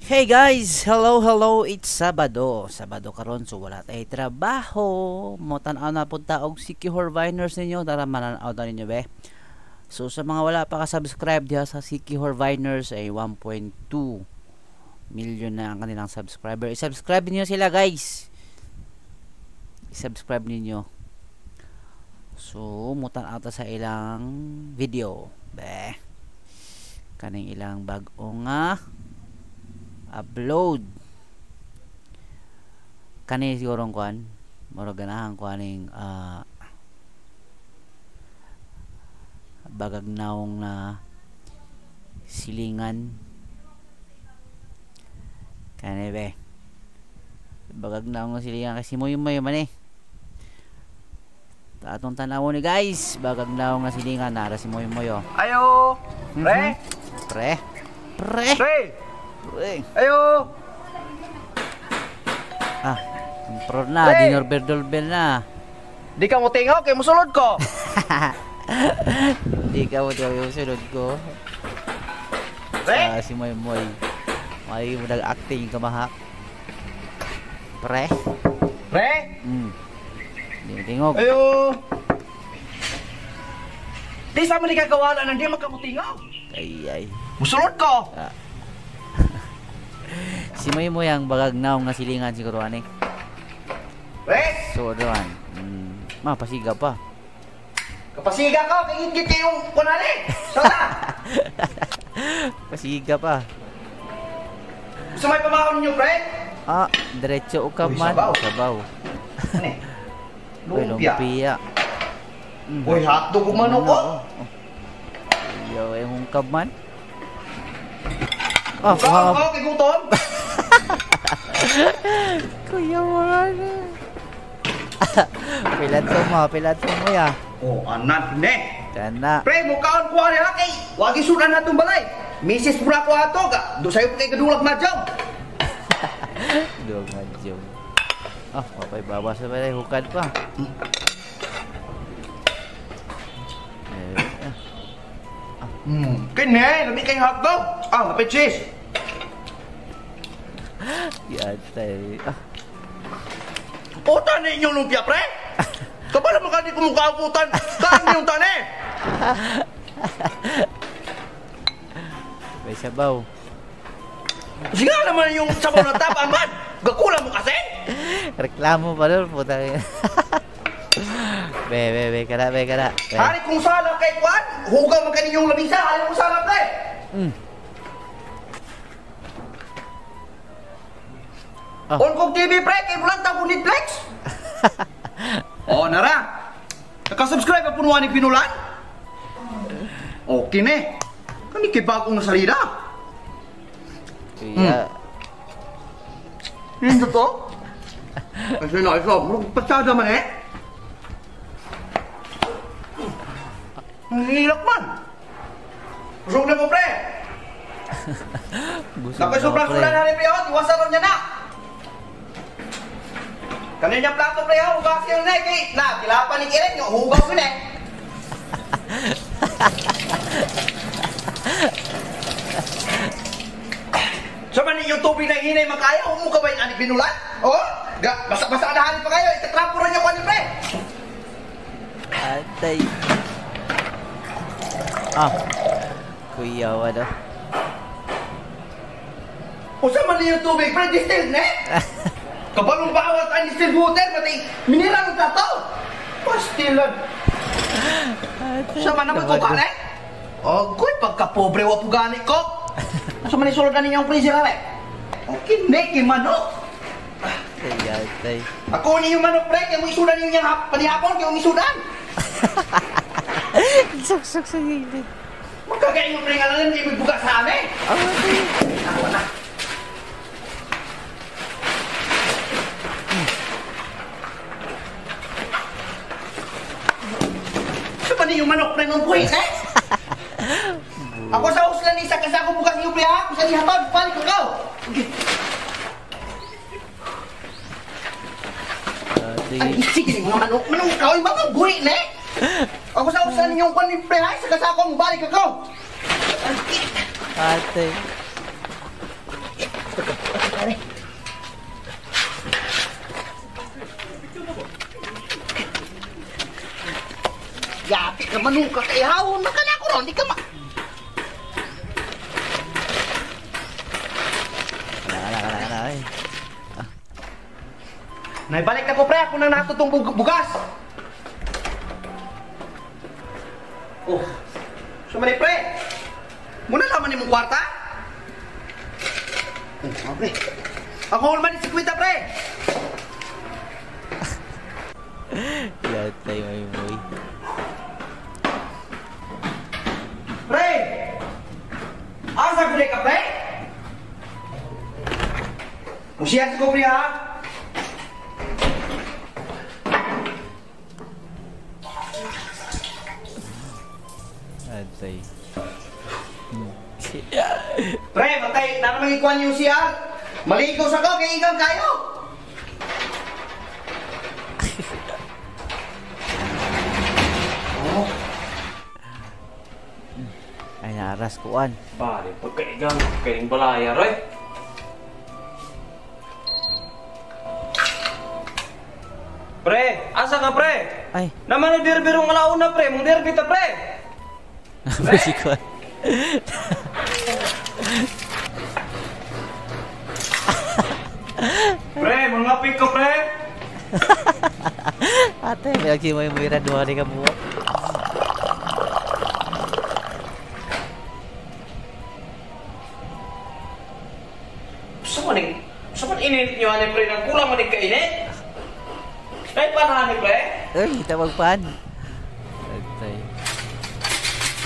Hey guys, hello hello, it's Sabado. Sabado karon, so wala tay trabaho. Mo tan-aw na pud ta og Siquijor Viners ninyo, tara mananaw ta ninyo be. So sa mga wala pa ka-subscribe diha sa Siquijor Viners ay 1.2 million na ang kanilang subscriber. I-subscribe niyo sila guys. I-subscribe ninyo. So mo tan-aw ta sa ilang video be. Kaning ilang bag-o nga upload. Kani siguro kuan, murag ganahan ko aning bagag naong na silingan. Kani be, bagag naong na silingan kasi mo yung may man eh. Atong tanawon ni guys, bagag naong na silingan nara si Moy Moy oh. Ayo. Pre. Pre. Pre. Pre. Pre. Ayo. Ah, pro na, dinor berdolbel na. Di ka mo tingaw kay musulod ko. Di ka mo tingaw musulod ko. Pre. Ah, si Moy Moy. May mo nag-acting kamahak. Pre. Pre. Di mo tingog. Ayo. Di sa man ni kagawalan nang di magkamutingaw. Ay ay. Musulod ko. Ah. Si Moy Moy ang bagag naong nga silingan siguro ani. Pre. So doan. Mapasiga pa. Kapasiga ka kay ingit yung kunani. Sala. Pasiga pa. Gusto may pamahon niyo pre? Ah, diretso ka man. Sabaw. Sabaw. Ano? Lumpia. Lumpia. Uy, hotdog ug manok ko. Yo, ay hungkab man. Ah, kuha kay gutom. Kuya man. Pilat mo ya. Oh, anak ne. Kana. Pre, mukaon ko ani ha kay wagi sudan natong balay. Mrs. Pura ko ato ka. Do sayo kay kadulag madyaw. Dulag madyaw. Ah, mapay baba sa balay hukad pa. Kini, lami kay hotdog. Ah, lapit cheese. Yatay. Ah. Utan ninyo lumpia, pre. Kabalo man kani kumukautan. Kaan yung tani. May sabaw. Sige naman yung sabaw na taba man. Gakula mo kasi. Reklamo pa doon, puta. Be, be, be, kada, be, kada. Be. Hari kung sala kay Juan, hugaw man kaninyong lamisa. Hari kung sala, pre. Oh. On kong TV, pre, kay bulan ta kong Netflix. Oh, nara. Naka-subscribe ang punuan ni Pinulan. Okay ne. Kani kay bagong nasalida. Kuya. Hindi to? Kasi na iso, murag pasada man eh. Nilak man. Busog na mo, pre. Busog na sobrang pre. Sulan na rin, pre. Iwasan ron niya na. Kaninya plato, pre. Hugas yun na. Kay, na, kilapan ni Kiren. Hugaw yun eh. Sa man yung tubig na hinay makaya, huwag mo ka ba yung anik binulan? Oh? Basa-basa na halin pa kayo. Itatrapo rin niyo kung ano, pre. Atay. Ah. Kuya, wala. Usa man yung tubig, pre, distilled na eh. Kabalong bawat ang distilled water, pati mineral ang plato. Pastilan. Sa man naman ko ka, eh? Oh, kuy, pagka-pobre wa po gani ko. Sa man isulod na ninyong freezer, eh. Okay, neki manok. Ay, ako ni yung manok, pre, kaya mo isudan ninyo yung panihapon, kaya mo isudan. Suksok sa gilid. Magkagain mo, pre, nga lang, hindi mo buka sa amin. Ako na. Sa man yung manok, pre, nung buhay, eh? Ako sa uslan isa kasi ako bukas niyo, pre, ha? Kung saan ihatod, palit ko ka. Ay, sige, mga manok, manok ka, yung mga buhay na eh. Ako sa usan ninyong kwan ni pre, ha? Sa kasi ako, balik ako. Ate. Yapi ka manuka kay hawon man ka na ko ron, di ka ma. Ala, ay. Naibalik na ko pre, ako nang natutong bugas. Oh. Sumali pre. Muna laman nimong kwarta? Oh, pre. Ako hulman ni 50 pre. Yatay may moy. Pre! Asa gud ka pre? Musiyan ko pre ha. Atay. Pre, matay, nara mangikuan yung CR. Maligo sa ko kay igang kayo. Oh. Ay naaras kuan. Pare, pagkaigang, kayong balaya, roy. Pre, asa ka, pre? Ay. Naman ang derbirong alauna, pre. Mong derby ta, pre. Pre? Si kuan. Pre, mga pik ko, pre. Ate, may lagi mo yung muira duha ni ka buok. Sa man init nyo, ane, pre? Nang kulang man kainit? Ay, panahan, pre? Ay, kita magpan. Atay.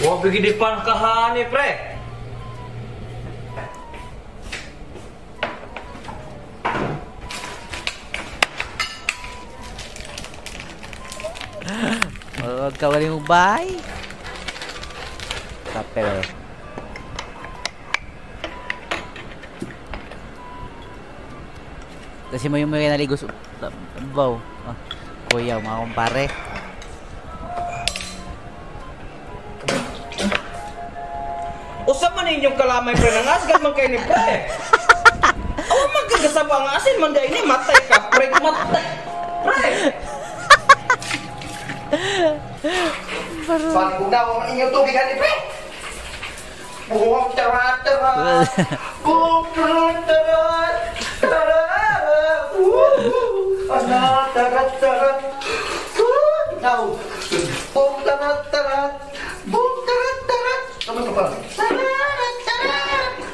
Huwag gigidipan kahani, pre. Huwag ka waling ubay. Kape. Kasi mo yung mga naligo sa baw. Ah, kuya, mga kumpare. Usa man inyong kalamay, pre, nang asgad man kayo ni pre. Awa man kagasaba nga asin man dahil ni matay ka, pre, matay. Pre! Pagkunaw ang inyong tubig, ani, pre. Buong tara tara. Buong tara tara. Tara. Ana tara tara. Now. Buong tara tara. Buong tara tara. Tama to pa. Tara tara.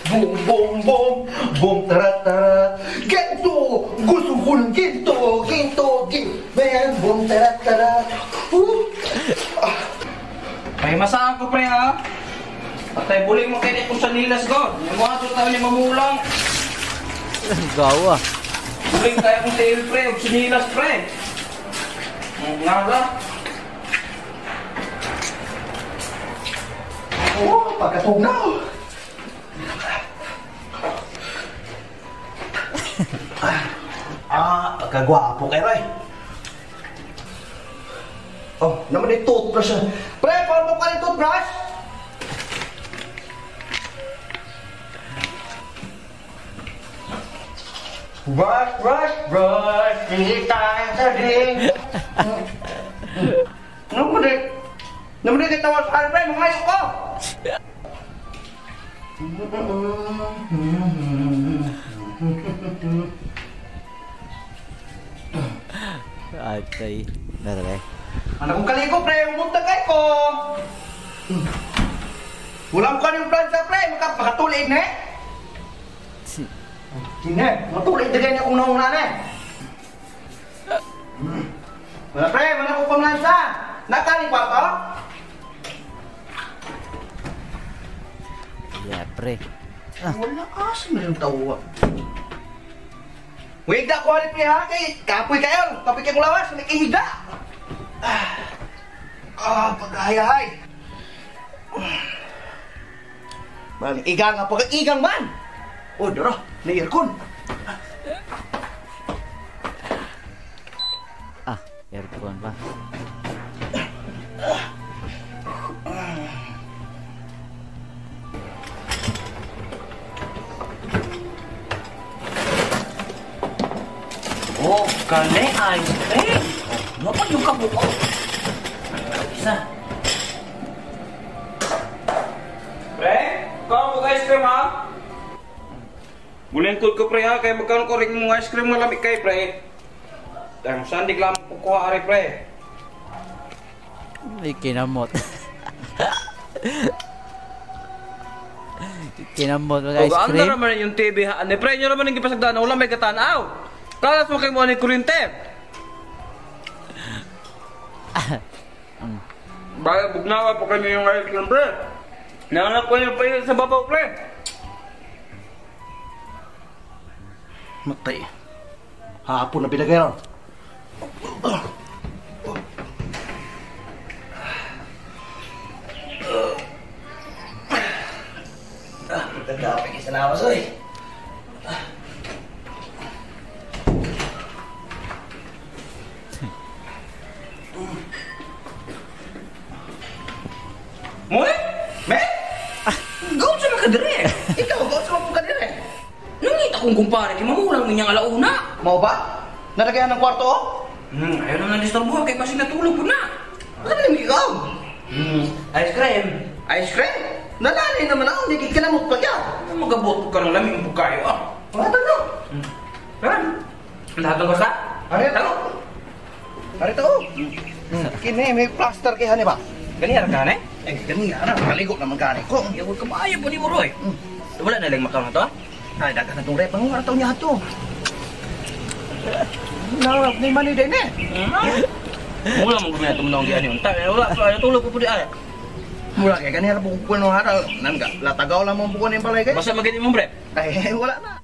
Boom boom boom. Boom tara tara. Ginto. Gusto ko ng ginto. Ginto. Ginto. Man. Boom tara tara. Ay, masaan ko, pre, ha? Patay buling mo kayo kung sa nilas, God. Yung mga ito tayo ni mamulang. Gawa. Buling tayo kung tail, pre. Huwag sinilas, pre. Nga. Oh, pagkatugnaw. Ah, pagkagwapo kayo, eh. Oh, naman yung toothbrush. Pre, paano mo ka yung toothbrush? Brush, brush, brush, 3 times a day. Naman yung tawag sa pre, mga ayok ko. Atay. Dara, eh. Ano kong kaligo, pre? Umunta kay ko. Walang ko yung plansa, pre. Makatulid na eh. Hindi, matulid na ganyan kung nauna na eh. Wala, pre. Wala ko pamlansa. Nakaling kwarto? Yeah, pre. Wala asa na yung tawa. Wait na, kuha pre ha. Kay kapoy kayo. Kapoy kayong lawas. May kahiga. Ah, paghayahay. Balik, igang nga, pagkaigang man. Oh, dara, na aircon. Ah, aircon ba? Oh, kani ice cream. Oh, pa yung kabuko. Isa. Pre, kaon mo ice cream ha? Mulingkod ko pre ha, kay magkaon ko ring mong ice cream nga lami kay pre. Dahil sandig lang ko kuha ari pre. Ay, kinamot. Kinamot ng ice cream. Ano naman yung TV ha? Ani pre, nyo naman yung gipasagdaan, wala may katanaw. Kalas mo kay mo ani kuryente. Baya bugnawa po kami yung ice cream pre. Nanganak ko yung payo sa babaw pre. Matay. Hapon na pinagay ron. Pagkakapit kayo sa lawas, oy. Moy? Me? Go sa makadire. Ikaw, go sa makadire. Nangita kong kumpare, kay mamulang ninyang alauna. Mau ba? Nalagayan ng kwarto, oh? Ayaw na na-disturbo, kay kasi natulog po na. Ano naman ikaw? Ice cream. Ice cream? Nalalay naman ako, hindi ka na magpagyaw. Magabot ka ng lamig mo kayo, ah. Wala na. Tara. Lahat ng basta? Arito. Arito, oh. Kini, may plaster kay hani ba? Ganiya ka, ne? Eh, ganiya na. Kaligo naman gani ko. Yaw, kamayo po ni mo, Roy. Wala na lang makaw na to, ah? Ay, dagan na itong rep. Ang wala niya ito. Narap ni Manny din eh. Mula mong gumina itong gian yun. Wala, tulog ko po di ay. Mula kaya ganyan na bukuan ng haral. Nangga, latagaw lang mong bukuan yung balay kayo. Basta maganda mo, pre. Ay, wala na.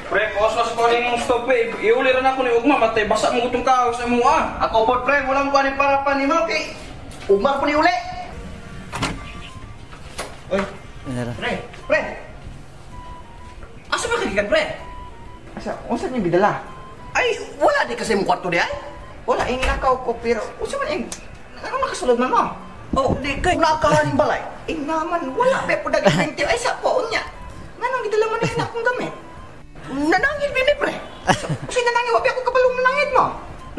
Pre, kosas ko rin mong stop eh. Iuli rin ako ni Ugma, matay. Basa mo gutong kao sa mo ah. Ako po, pre, walang buwan yung parapan ni mo. Kay Ugma po ni uli. Oy, pre, pre. Asa ba kagikan, pre? Asa, unsa niyo bidala? Ay, wala di kasi mong kwarto di ay. Wala, ing nakaw ko, pero unsa man ing, ano nakasulod man mo? Oh, di kay. Nakahaning balay. Ing naman, wala pa po daging ay sa po unya. Nganong gidala man na akong gamit? Nanangit bini, pre. Kasi nanangit, wapi ako kabalong nanangit mo.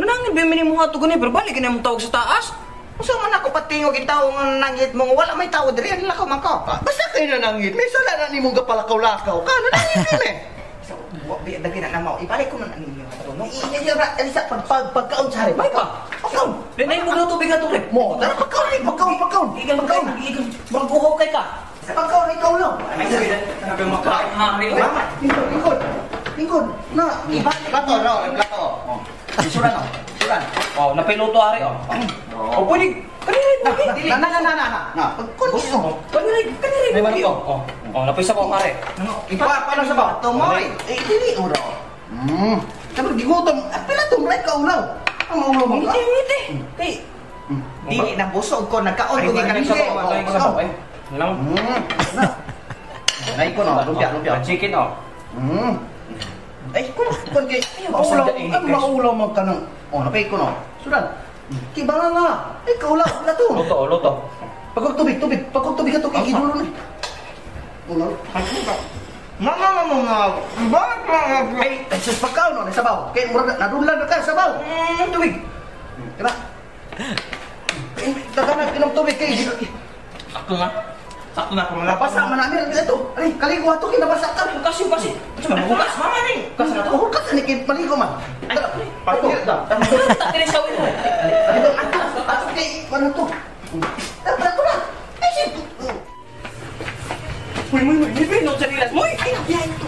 Nanangit bini mo nga to gani, pero balik na mong tawag sa taas. Unsa man ako patingog in tao nga nanangit mo, wala may tao diri, lakaw man ko. Basta kayo nanangit, may sala na nimong gapalakaw-lakaw ka, nanangit bini. So, wapi dagi na namaw, ibalik ko na ninyo ato no. Iya, Elisa, pagkaon sa hari. Pagkaon. Dinay mo na tubig ato, pre. Mo, tara pagkaon, pagkaon, pagkaon. Pagkaon, magbuhaw kay ka. Pagkaon, ikaw lang. Ay, sige, sabi mo makain, hari. Mama, lingkod, lingkod. Lingkod. Na, plato, no, plato. Isuran, no. Isuran. Oh, napiluto hari, oh. Oh, pwede. Kanina, Na, na, na, na, na. Na, pagkaon. Kanina, kanina. May manok ko. Oh, oh, napisa ko, hari. Ipa, paano sa ba? Tumoy. Eh, dili, uro. Sabi, gigutom. Pila tumray ka ulaw. Ang ulaw mo ka. Ngiti, ngiti. Kay, Dili na busog ko, nagkaon ko Ay, gikan sa baw, ay, sa baw, ay. Lang. Na. Nay ko no, lumpia, lumpia. Chicken, oh. Ay, kun kay maulaw, ang maulaw man ka ng. Oh, napay ko no. Sudan. Kay banga nga. Ay, kaulaw na to. Luto, luto. Pagkog tubig, tubig. Pagkog tubig ato kay gidulo ni. Ulaw. Mama, mama, mama. Bakit mga... Ay, sus pagkaon no, sabaw. Kay murag nadudlan na ka sabaw. Tubig. Diba? Daghan inom tubig kay Sakto na. Sakto na ako mga nabasa man namin ito. Ay, kaligo ato kay nabasa ka. Hukas yung kasi. Ano man hukas? Mama ni. Hukas na to. Hukas ani kay maligo man. Ay, Pato. Tatirin sa win mo. Ato, ato kay ano to? Tara to na. Ay, shit. Uy, uy, uy, libre no sa nilas mo. Ay, nabiyahin to.